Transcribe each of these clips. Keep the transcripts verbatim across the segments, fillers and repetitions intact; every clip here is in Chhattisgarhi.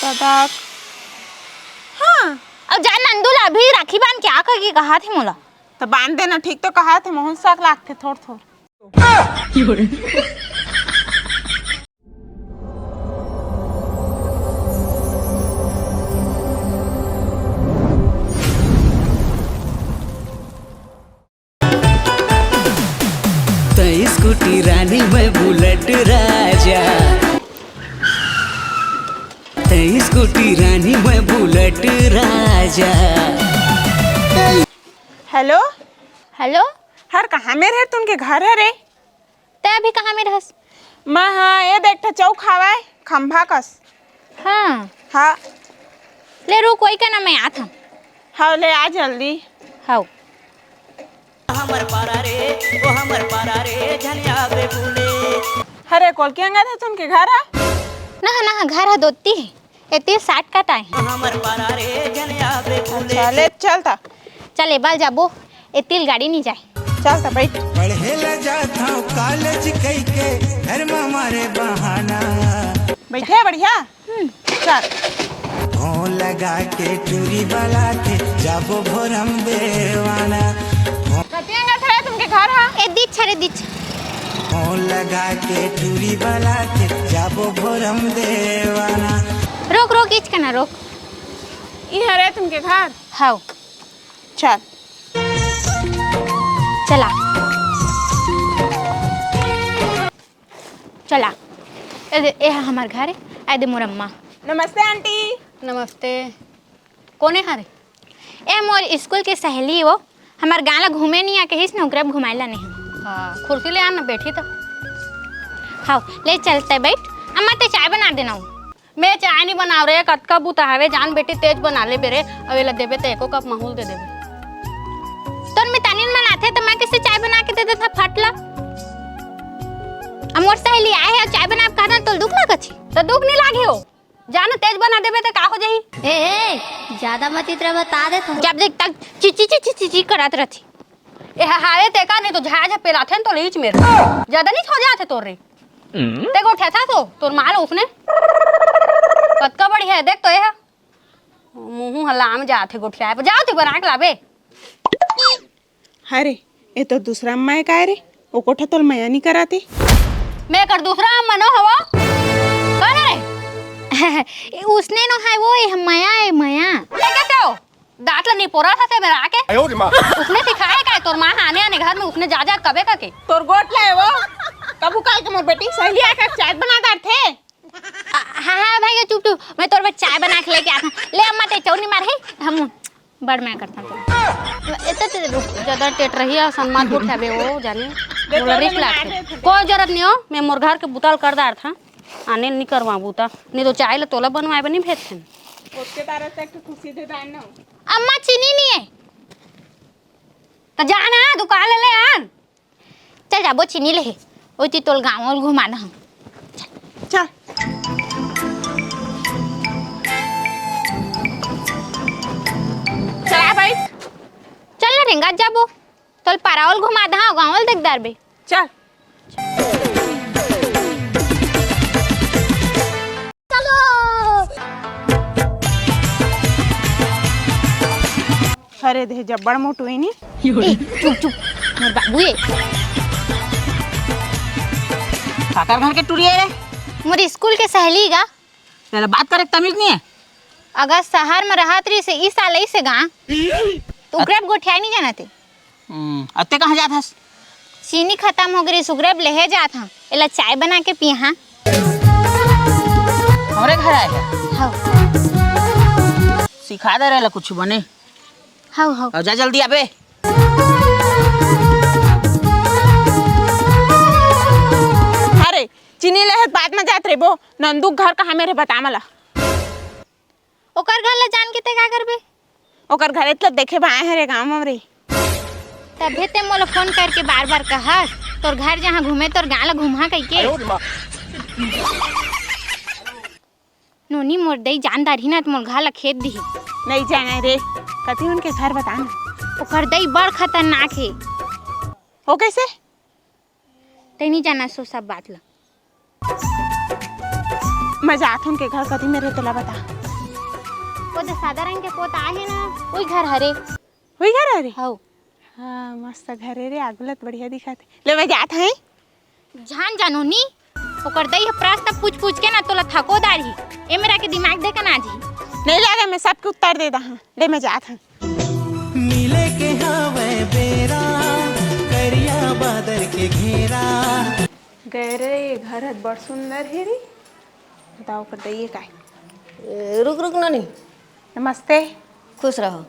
सदक। हाँ। अब जा नंदू ला अभी राखी बांध के आ कहिके कहा थे मोला। त बांध देना, ठीक तो कहा थे, मोहन साग लागथे थोर थोर। तै स्कूटी रानी, मैं बुलेट राजा। तै स्कूटी रानी, मैं बुलेट राजा। हेलो। हेलो। हर कहाँ मेर हस? तुन के घर हरे? तै अभी कहाँ मेर हस? मैं, हाँ, ये देख, ठा चौक हावय, खंभा कस। हाँ। हाँ। ले रुक, वही का ना, मैं आत हूँ। हाँ, ले आ जल्दी। हाँ। हमर पारा रे, ओ हमर पारा रे, झन आबे बुले। हरे, कोलकी अंगत हे तुन के घर हा? ना, ना, घर हा दोती हे। एती साठ का टाइम। हमर पारा रे, झन आबे बुले। अच्छा, ले चल ता। चल, ए बाल जाबो, एती ल गाड़ी नी जाए। चल ता, बैठ। पढ़े ला जात हूँ कॉलेज कइके, घर में मारे बहाना। बैठे, बढ़िया। हम्म। चल। हो लगा के टूरी बला के जाबो भोरम देवाना। कतिया अंगत हे तुन के घर हा? ए दीच हरे दीच। हो लगा के टूरी बला के जाबो भोरम देवाना। रोक, रोक, इच कना रोक। ई हरे तुन के घर? हाव। चल। चला। चला। ए दे, ए हा हमर घर हे, ए दे मोर अम्मा। नमस्ते आंटी। नमस्ते। कोन हे हरे? ए मोर स्कूल के सहेली वो, हमर गाँव ला घूमे नी आ कहिस न, ओकरे अब घुमाए ला नहीं। हाँ, कुर्सी ले आ ना, बैठी तो। हाँ, ले चल तै बैठ। अम्मा, तै चाय बना देना वो। मैं चाय नी बनाव रे, कतका बूता हवे, जान बेटी तेज बना लेबे रे, अउ एला देबे त एको कप महूँ ल दे देबे। तोर मितानिन मन आथे त मैं कइसे चाय बना के दे देथंव फट ला? अब मोर सहेली आए हे अउ चाय बना के कहत हन, तोला दुख लागत हे? त दुख नी लागे हो, जान तेज बना देबे त का हो जाही? ए, ए, जादा मत इतरा बता दे तू। जब देख तक चिची चिची चिची करत रथे। ए हा-, हावे तेकर नहीं तो झाया झपेलाथे न तो लीच मेर। ज्यादा नहीं हो जाथे तोर रे। ते गोठियाथा तो तोर माल उसने। कतका बढ़िया हे, देख तो ए हा। मुँह हलाम जाथे गोठियाए पर। जाओ तू बना के लाबे। हरे, ए तो दूसरा अम्मा हे काय रे? ओ कोठा तोल मया नहीं कराते। मैं कर दूसरा अम्मा नो हवा। कौन है? ए, उसने नो है वो, ए मया हे, मया। ये क्या हो? दांत ला निपोरा था ते मेरा आके। आयो रे माँ। उसने सिखाया का तोर माँ आने आने घर में उसने जा जा कबे का के। तोर गोठ ला हे वो। कभू काल के मोर बेटी सहेली आके चाय बना डारथे। आ, हाँ, हाँ, भाई, चुप, चुप। मैं तोर बर चाय बना के लेके आथंव। ले अम्मा, ते चौनी मार हे, हम बड़ मैं करथंव। ए, ते, ते रुक, ज्यादा टेट रही है, सन मत उठाबे वो, जाने। दे, बोला, तोर रिस्क ला लागथे। कोई जरूरत नहीं हो, मैं मोर घर के बुता ल कर डारथंव। आने नहीं करवा बुता, नहीं तो चाय ला तोला बनवाए बर नहीं भेजथन। ओतके तारा तक तो खुशी दे दान ना। अम्मा, चीनी नहीं है। तो जा ना, दुकान ले ले आन। चल जाबो चीनी लेहे, ओती तोल गाँव ल घुमा दहूँ। चल। चला भाई। चल ना रेंगात जाबो, तोल पारा ल घुमा दहूँ, गाँव ल देख डारबे। चल। अरे देह जब्बड़ मोटू हे नी। ए, चुप, चुप, मोर बाबू ए। काकर घर के टुरी हे रे? मोर स्कूल के सहेली गा। तेला बात करे के तमीज नहीं हे? अगर शहर में रहत रहिस हे, ई साल अइसे गा, तो ओकरे अब गोठियाए नहीं जानत हे। हम्म, अते कहाँ जात हस? चीनी खतम हो गे रिहिस, ओकरे अब लेहे जात हँव। एला चाय बना के पियाहाँ। हमरे घर आए हे? हव। सिखा दे रे एला कुछ बने। हव, हव। अउ जा जल्दी आबे। अरे, चीनी लेहे त बाद में जात रहिबो। नंदू घर कहाँ मेर हे बता मला। ओकर घर ला जान के ते का करबे? ओकर घरे त देखे बर आए हन रे गाँव म रे। तभे ते मोला फोन करके बार-बार कहस, "तोर घर जहाँ घूमे, तोर गाँव ला घूमहा," कहिके। नोनी मोर दई जान डारही ना त मोर घर ला खेद दिही। नहीं जाने रे, कति उनके घर बता ना। ओकर दई बड़ खतरनाक हे। ओ कैसे? तैं नहीं जानस ओ सब बात ला। मैं जात हूँ के घर कति मेरे तेला बता। वो जो सादा रंग के पोत आहे ना, वही घर हरे। वही घर हरे? हौ। हाँ, मस्त घर हे रे, आगू ला त बढ़िया दिखत हे। ले, मैं जात हई। झन जा नोनी, ओकर दई ह प्रश्न पूछ पूछ के ना तोला थको डारही। ए मेरा के दिमाग दे के ना जी। नहीं लागे, मैं सबके उत्तर दे दहा। ले, मैं जात हूँ। मिले के हवय बेरा, करिया बादर के घेरा। गए रे, ये घर ह बड़ सुंदर हे रे। बताओ, ओकर दई हे काय? ए, रुक, रुक, नोनी। नमस्ते। खुश रहो।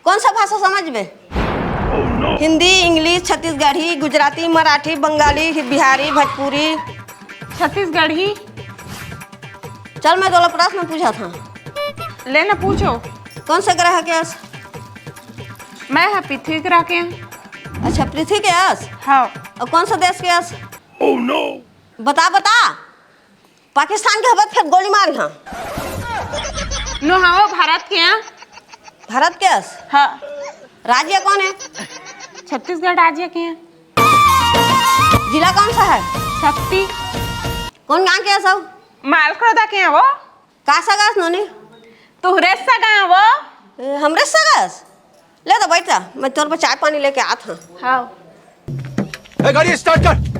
कौन सा भाषा समझबे? हिंदी, इंग्लिश, छत्तीसगढ़ी, गुजराती, मराठी, बंगाली, बिहारी, भोजपुरी। छत्तीसगढ़ी। चल, मैं तोला प्रश्न पूछत हँव। ले ना, पूछो। कौन से ग्रह के अस? मैं ह पृथ्वी ग्रह के। अच्छा, पृथ्वी के अस? हाँ। अउ कौन सा देश के अस? बता, बता। पाकिस्तान के हवत, फेर गोली मार घा। नो, हाँ, वो भारत के हैं। भारत के अस? हाँ। राज्य कौन है? छत्तीसगढ़ राज्य के हैं। जिला कौन सा है? सक्ती। कौन गांव के अस? मालखरौदा के हैं वो। का सगा अस नोनी? तुहरे सगा हैं वो। ए, हमरे सगा अस? ले तो बैठ जा, मैं तोर बर चाय पानी लेके आत हँव। हाँ। ए, गाड़ी स्टार्ट कर।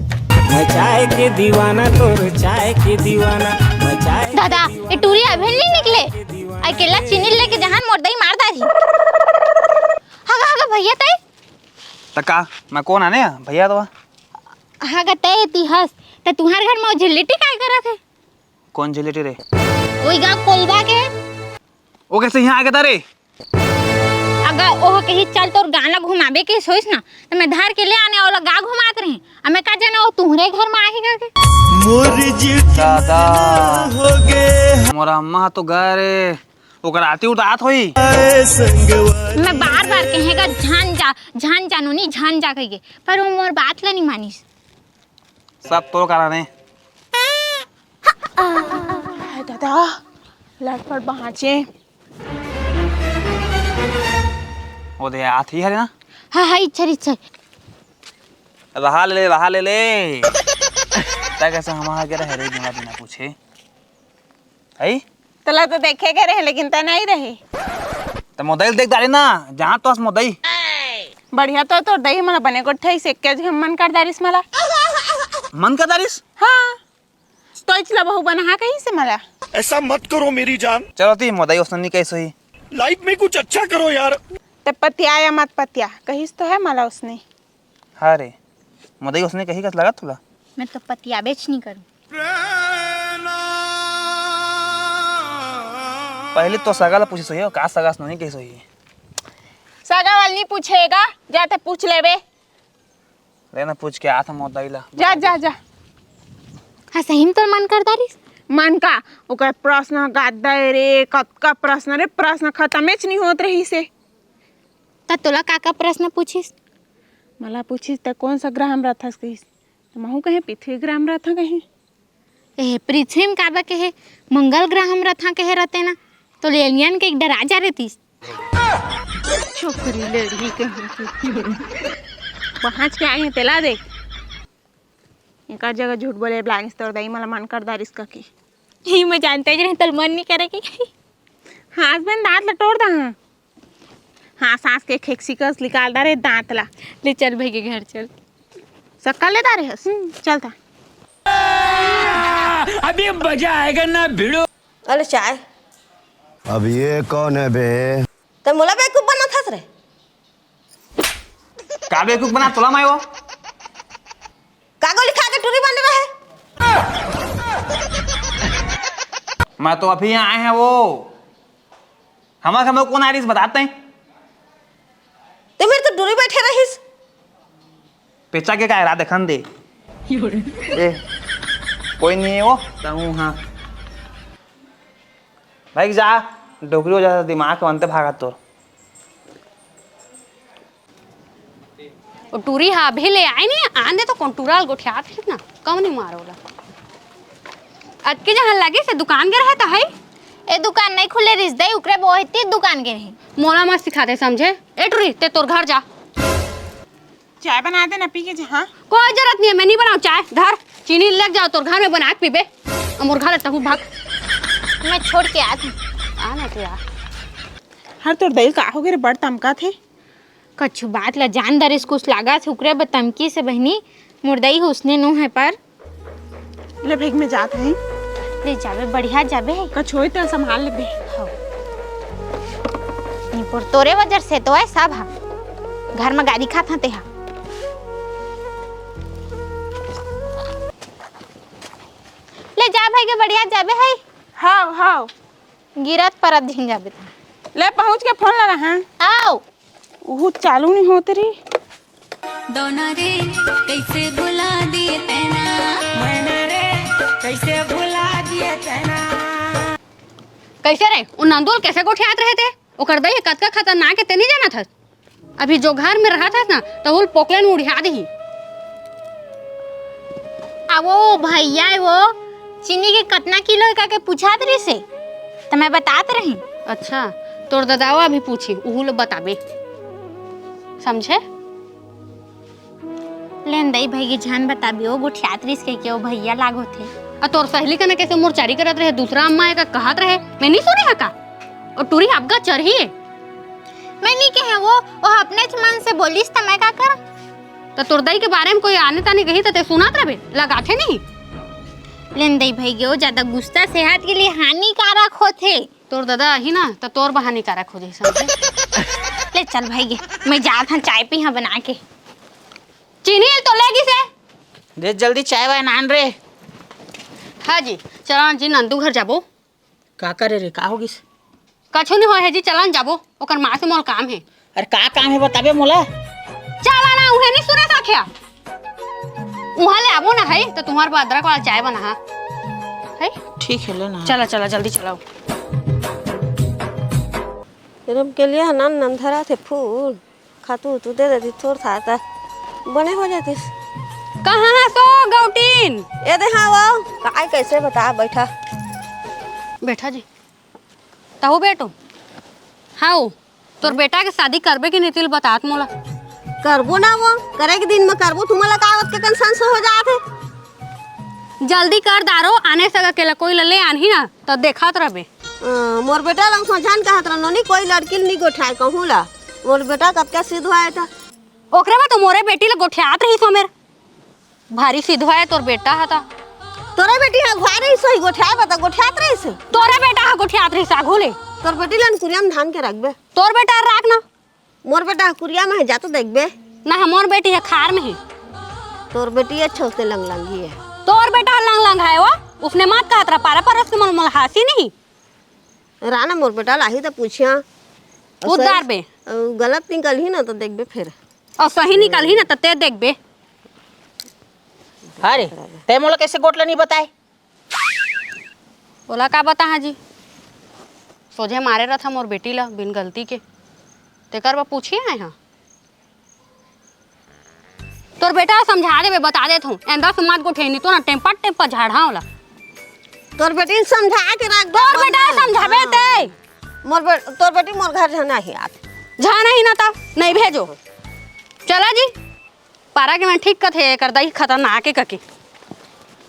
मैं चाय के दीवाना, तोर चाय के दीवाना, मैं चाय के दादा, दीवाना, ये टूरी अभी नहीं निकले। अकेला चीनी लेके जहान मोर दई मार दारी। हगा, हगा भैया तई। त का, मैं कौन आने भैया तो? हगा तई ती हस, त तुहार घर में वो झिल्लिटी काय करत हे? कौन झिल्लिटी रे? वही गा कोलबा के। वो कैसे यहाँ आ गया रे? अगर ओह कही, "चल, तोर गांव ला घुमाबे के सोइस ना," त मैं धर के ले आने ओला गा घुमात रही। अब मैं का जाने, वो तुहरे घर में आही करके। मोर जीव दादा। हो गे। मोर अम्मा तो गए रे, ओकर आती उठ आत होई। मैं बार बार कहेगा, "झन जा, झन जा नोनी, झन जा," कहिके, पर वो मोर बात ला नहीं मानिस। सब तोर कारण हे। हाय दादा, लटपट बाँचे। वो दे आत ही हरे ना? हाँ, हाँ, इच्छा, इच्छा। रहा ले, रहा ले ले। तै कैसे हमारा के रहे रे, बिना, बिना पूछे? है? तोला तो देखे के रहे, लेकिन तै नहीं रहे। त मोदई देख डारे ना, जहाँ तो अस मोदई। बढ़िया तो तोर दई मोला बने गोठे से के हम मन कर दारिस मला। मन कर दारिस? हाँ। तो इचला बहू बना हा कहीं से मला। ऐसा मत करो मेरी जान। चलो ती मोदई उसने नहीं कैसे ही। लाइफ में कुछ अच्छा करो यार। ते पतिया या मत पतिया, कहिस तो है मला उसने। हाँ रे, मोदई उसने कही कस लगत तुला? मैं तो पतियाबेच नहीं करूँ। पहले तो सगा ला पूछे सही हो, का सगा से नहीं कही सही? सगा वाला नहीं पूछेगा, जाते पूछ लेबे। लेना पूछ के आत मोदई ला। जा, जा, जा। हाँ, सही में तोर मन कर दारिस? मन का? ओकर प्रश्न गादा रे, कतका प्रश्न रे, प्रश्न खतमेच नहीं होत रहिस हे। त तोला का का प्रश्न पूछिस? मला पूछिस, "तै कौन सा ग्रह म रथस?" कहिस। त महू कहे, "पृथ्वी ग्रह म रथंव," कहे। ए, पृथ्वी म काबर कहे? मंगल ग्रह म रथंव कहे रहते ना, तो एलियन के एक डरा जा रहतीस। छोकरी लड़की कहीं की। पहुँच के आगे तेला देख। एकर जगह झूठ बोले लागिस तोर दाई, मला मन कर दारिस कके। ही मैं जानते जे तोर मन नहीं करे के। हाँस बन दांत ला टोर दा। हाँ, हाँस हाँस के खेकसी कस निकाल डारे दांत ला। ले चल भाई के घर चल। सक्का ले डारे हस? हम्म, चल ता। अभी मजा आएगा ना भिड़ो। अरे चाय। अब ये कौन है बे? तै मोला बेवकूफ बनाथस रे। का बेवकूफ बना तोला मैं वो? का गोली खा के टूरी बन रहा है? मैं तो अभी आए हैं वो। हमारे घर में कौन आ रही बताते हैं? ते मेरे तो डोरी बैठे रहिस। पेचा के का रात देखन दे। ए, कोई नहीं है वो, तहूँ हाँ। भाई जा, डोकरी हो जाता दिमाग के बनते भागत तोर। ओ टूरी हा अभी ले आए नहीं, आंदे तो कौन टूरा ल गोठियात रहिस ना, कम नहीं मारो ला। अतके जहाँ लगे से दुकान गे रहे त है? ए दुकान नहीं खुले रिस दे, उकरे बोहती दुकान गे रही। मोला मत सिखा दे समझे। ए टूरी, ते तोर घर जा। चाय बना दे ना, पी के जा, हाँ? कोई जरूरत नहीं है, मैं नहीं बनाऊँ चाय। धर, चीनी लेके जाओ, तोर घर में बना के पीबे। अब मोर घर तहूँ भाग। मैं छोड़ के आत हूँ। आ ना तो यार। हर तोर दई ल का हो गे रे, बड़ तमकाथे। कछु बात ला जान डरिस, कुछ लागथे ओकरे बर तमकिस हे बहिनी। मोर दई ह उसने नो हे पर। ले भई, मैं जात हँव। ले जाबे, बढ़िया जाबे। कछु होय त संभाल लेबे। हव। निपुर तोरे वजह से तो हे सब ह। घर म गारी खात हस तेहा। ले जा भई गे, बढ़िया जाबे हे। हव, हव। गिरत परत झिन जाबे त। ले पहुँच के फोन लगा, हाँ। आव। उहू चालू नइ होत रे। दोना रे, कैसे भुला दिए तैना। मैना रे, कैसे भुला दिए तैना। कैसे रे, ओ नंदू ल कैसे गोठियात रहे ते? ओकर दई ह कतका खतरनाक हे, ते नइ जानत हस? अभी जो घर में रहत हस ना, त ओल पोकलेन उड़िया दिही। आ वो भैया, वो चीनी के कतना किलो हे, का के पूछत रहिस हे, त मैं बतात रही। अच्छा, तोर ददावा भी पूछी, उहू ल बताबे, समझे? लेन दई भई गे झन बताबे, वो गोठियात रहिस कहिके, वो भैया लाग होथे। आ तोर सहेली कना कैसे मोर चारी करत रहे, दूसरा अम्मा एका कहत रहे, मैं नइ सुने हँव का? ओ टूरी आपका चरही हे। मैं नइ कहे वो, वो अपनेच मन से बोलिस त मैं का करँव? त तोर दई के बारे म कोई आने ताने कही त ते सुनत रहिबे, लगाथे नहीं। लेन दई भई गे, वो ज्यादा गुस्सा सेहत के लिए हानिकारक होथे। तोर ददा आही ना, त तोर बर हानिकारक हो जाही, समझे? ले चल भई गे, मैं जात हँव, चाय पीहूँ बना के। चीनी ल तो ले गिस हे। रे जल्दी चाय वाय नान रे। हाँ जी, चला जी, नंदू घर जाबो। का करे रे, का हो गिस? कछु नइ होय हे जी, चला न जाबो, ओकर माँ से मोला काम हे। अरे का काम हे बताबे मोला? चला ना, उहे नइ सुने सखिया। उहाँ ले आबो ना हे, त तुम्हर बर अदरक वाला चाय बनाहूँ। हे? ठीक हे, ले ना। चला, चला, जल्दी चला। रमकेलिया ह नान नान धराथे फूल। खातू उतू दे देती थोर था त बने हो जातिस। कहाँ हस ओ गौटिन? ए दे हाँ वो, काय कैसे बता, बैठा। बैठा जी। तहूँ बेटो? हाँ वो, तोर बेटा के शादी करबे कि नहीं, तेला बतात मोला। करबो ना वो, करे के दिन में करबो, तुमला का आवत के कन संस हो जात हे। जल्दी कर दारो, आने सगा के ला कोई ला ले आनही ना, त देखत रहबे। अ, मोर बेटा ला समझान कहत रहनो नी, कोई लड़की ल नी गोठाय कहूँ ला। मोर बेटा कतका सिधवाय त। ओकरे बर तो मोरे बेटी ला गोठियात रहिस हो मेर। भारी सिधवाय तोर बेटा ह त। तोरे बेटी ह अगुवाय रहिस होही गोठियाय बर त गोठियात रहिस। तोरे बेटा ह गोठियात रहिस आघू ले। तोर बेटी ला न कुरिया म धान के रखबे। तोर बेटा राख ना। मोर बेटा ह कुरिया म हे, जा तो देखबे। ना, मोर बेटी ह खार म हे। तोर बेटी अच्छा उसने लंग लंगी हे। तोर बेटा ह लंग लंग हे वो, उसने मत कहत रह, पारा परोस के मोला, मोला हासी नहीं। राना मोर बेटा लाही त पूछिया। अउ पूछ सही, डारबे। अउ गलत निकलही ना त देखबे फेर। अउ सही निकलही ना त ते देखबे। अरे, ते मोला कैसे गोठ ल नहीं बताय? ओला का बताहूँ जी, सोझे मारे रथा मोर बेटी ला बिन गलती के, तेकर बर पूछे आए हँव। तोर बेटा ला समझा देबे, बता देत हँव, एंदा से मत गोठे, नहीं तो ना टेम्पा टेम्पा झाड़हूँ ओला। तोर बेटी ल समझा के रख दे, तोर बेटा ला समझाबे ते। मोर बे-, तोर बेटी मोर घर झन आही आज। झन आही ना त नहीं भेजो। चला जी। पारा के मन ठीक कथे, एकर दई खतरनाक हे कके।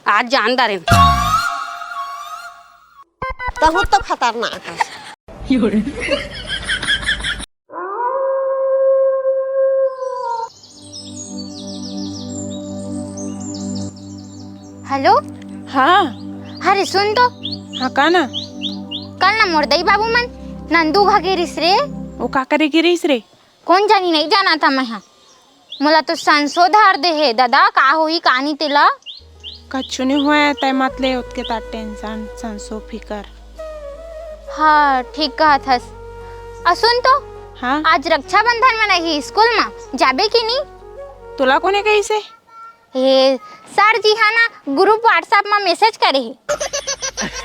आज जान डारेन। तहूँ तो खतरनाक हस। हेलो। हाँ। अरे सुन तो। हाँ, का ना? कल ना मोर दई बाबू मन नंदू घर गे रिहिस रे। ओ का करे गे रिहिस रे? कोन जानी, नहीं जानत हँव मैं ह। मोला तो संसो धर दे हे, ददा, का होही, का नहीं तेला? कछु नहीं होय, तैं मत ले ओतके तार टेंशन, संसो फिकर। हाँ, ठीक कहत हस। अउ सुन तो, हाँ? आज रक्षाबंधन मनाही स्कूल म, जाबे कि नहीं? तोला कोने कहिस हे? हे, सर जी ह ना group WhatsApp म message करे हे।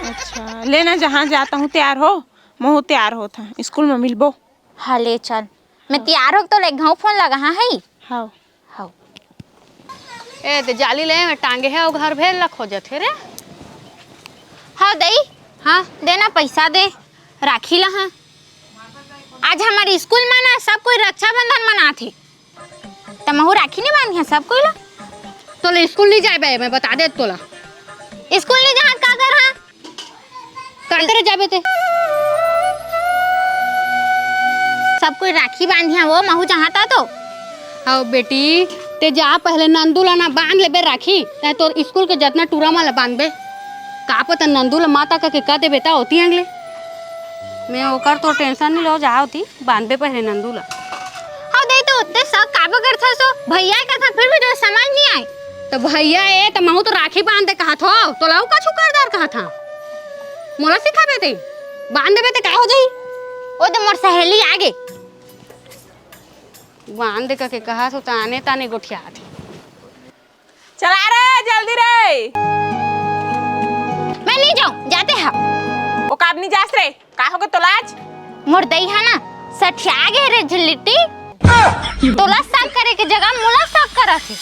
अच्छा, ले ना, जहाँ जात हँव तैयार हो, महूँ तैयार होत हँव, स्कूल म मिलबो। हाँ, ले चल। मैं तैयार होके तोला एक घाँव फोन लगाहूँ, हाँ, हई? हव। हव। ए, ते जाली ले में टांगे हे, अउ घर भेर ला खोजत हे रे। हाँ, दई। हाँ? दे ना, पैसा दे। राखी ला, हाँ। आज हमर स्कूल म ना सब कोई रक्षाबंधन मनाथे। त महूँ राखी नहीं बांधिया सब कोई ला। तोला स्कूल नहीं जाय बे, मैं बता देत तोला। स्कूल नहीं जाहन का कर अंदर जाबे ते। सब कोई राखी बांधिया वो, महू चाहता तो। हव बेटी, ते जा पहले नंदू ला ना बांध लेबे राखी, तैं तोर स्कूल के जतना टूरा मन ला बांधबे। का पता नंदू ला माता कह के कह देबे ता ओती अंगले। मैं ओकर तो टेंशन नहीं लो, जा ओती बांधबे पहले नंदू ला। हव दे तो उत्ते शक काबर करथस ओ? भैया का था फिर भी जो समझ नहीं आए। तो भैया ए तो महू तो राखी बांध दे कहा थो, तो लाऊ का छुकरदार कहा था। मोला सिखाबे ते, बांध देबे ते का हो जाही? ओ तो मोर सहेली आगे। बांध दे कह के कहा थो, ताने ताने गोठियात हे। चला रे, जल्दी रे। मैं नहीं जाऊं, जाते हैं। ओ काब नहीं जास रे, का होगे तोला आज? मोर दई हा ना, सठिया गे रे झिल्लिट्टी। तोला शक करे के जगह मोला शक करत हे।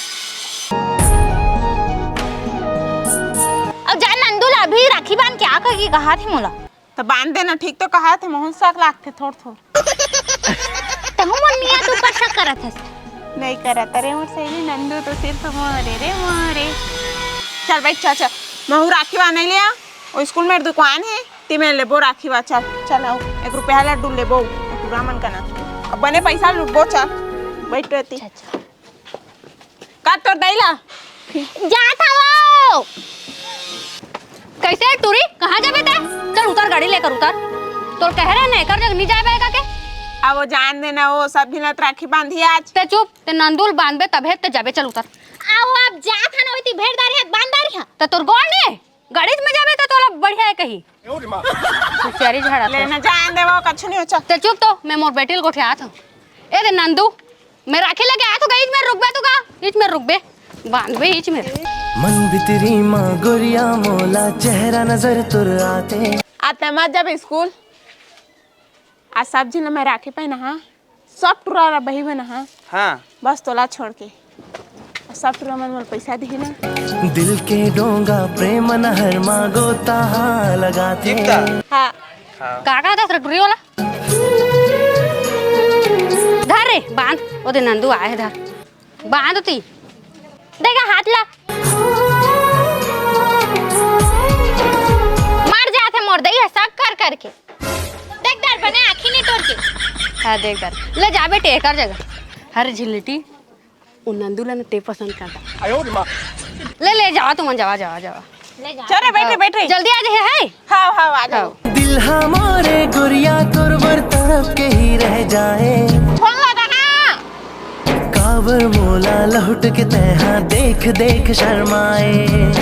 अब जा नंदू ला अभी राखी बांध के आ कह के कहा थे मोला। त बांध देना, ठीक तो कहा थे, महू शक लागथे थोड़ थोड़। तहू मन मियाँ तो ऊपर शक करत हस। नहीं करत रे मोर सहेली, नंदू तो सिर्फ मोरे रे मोरे। चल बैठ, चल, चल। महू राखी बांध नहीं लिया, वो स्कूल में दुकान है, ती में लेबो राखी बा, चल, चल आओ। एक रुपया लड्डू लेबो, टूरा मन का ना। अब बने पैसा लुटबो, चल। बैठ रहती। अच्छा, अच्छा। का तोर दई ला? जात हवो। कैसे टूरी? कहाँ जाबे तैं? चल उतर, गाड़ी लेकर उतर। तोर कह रहे ना, एकर जग नहीं जाबे का के? अब वो जान देना, वो सब झिलत राखी बांधी आज। ते चुप, ते नंदू ल बांधबे तभे ते जाबे, चल उतर। आओ, अब जात हन, ओती भेड़ दारी हाथ बांध दारी हा। ते तोर गोड़ ने? गाड़ी में जाबे तो तोला बढ़िया है कही। होशियारी झाड़ा ले था। ना जान दे, वो कछु नहीं हो, चल। ते चुप तो, मैं मोर बेटी ल गोठियात हूँ। ए दे नंदू, मैं राखी लेके आया तो का, इच में रुकबे तो का, इच में रुकबे, बांधबे इच में। मन भीतरी माँ गोरिया मोला चेहरा नजर तुर आते। आज तैं मत जाबे स्कूल, आज सब झिन मैं राखी पहना हाँ, सब टुरा रा बही बना हाँ। हाँ। बस तोला छोड़ के। सब टुरा मन मोला पैसा दिही ना। दिल के डोंगा प्रेम नहर मा गोता लगाथे। ठीक था। हाँ। हाँ। का का दस टुरी वाला? धर रे, बांध। ओ दे नंदू आए, धर। बांध ती। देखा हाथ ला। मर जाथे मोर दई ह शक कर करके। देख दर बने आँखी नहीं टोर के। हाँ, देख दर। ले जा बेटे, एकर जगह। हर झिल्लिटी, उ नंदू ला न ते पसंद करता। ले, ले, जावा तुमन, जावा, जावा, जावा। ले जा। चल रे, बैठ रे, बैठ रे। जल्दी आ जाए, है? हाँ, हाँ, आ जाओ। हाँ। दिल हमारे गोरिया तोर बर तड़प के ही रह जाए। फोन लगा, हाँ। काबर मोला लहुट के तैं हा देख देख शर्माए।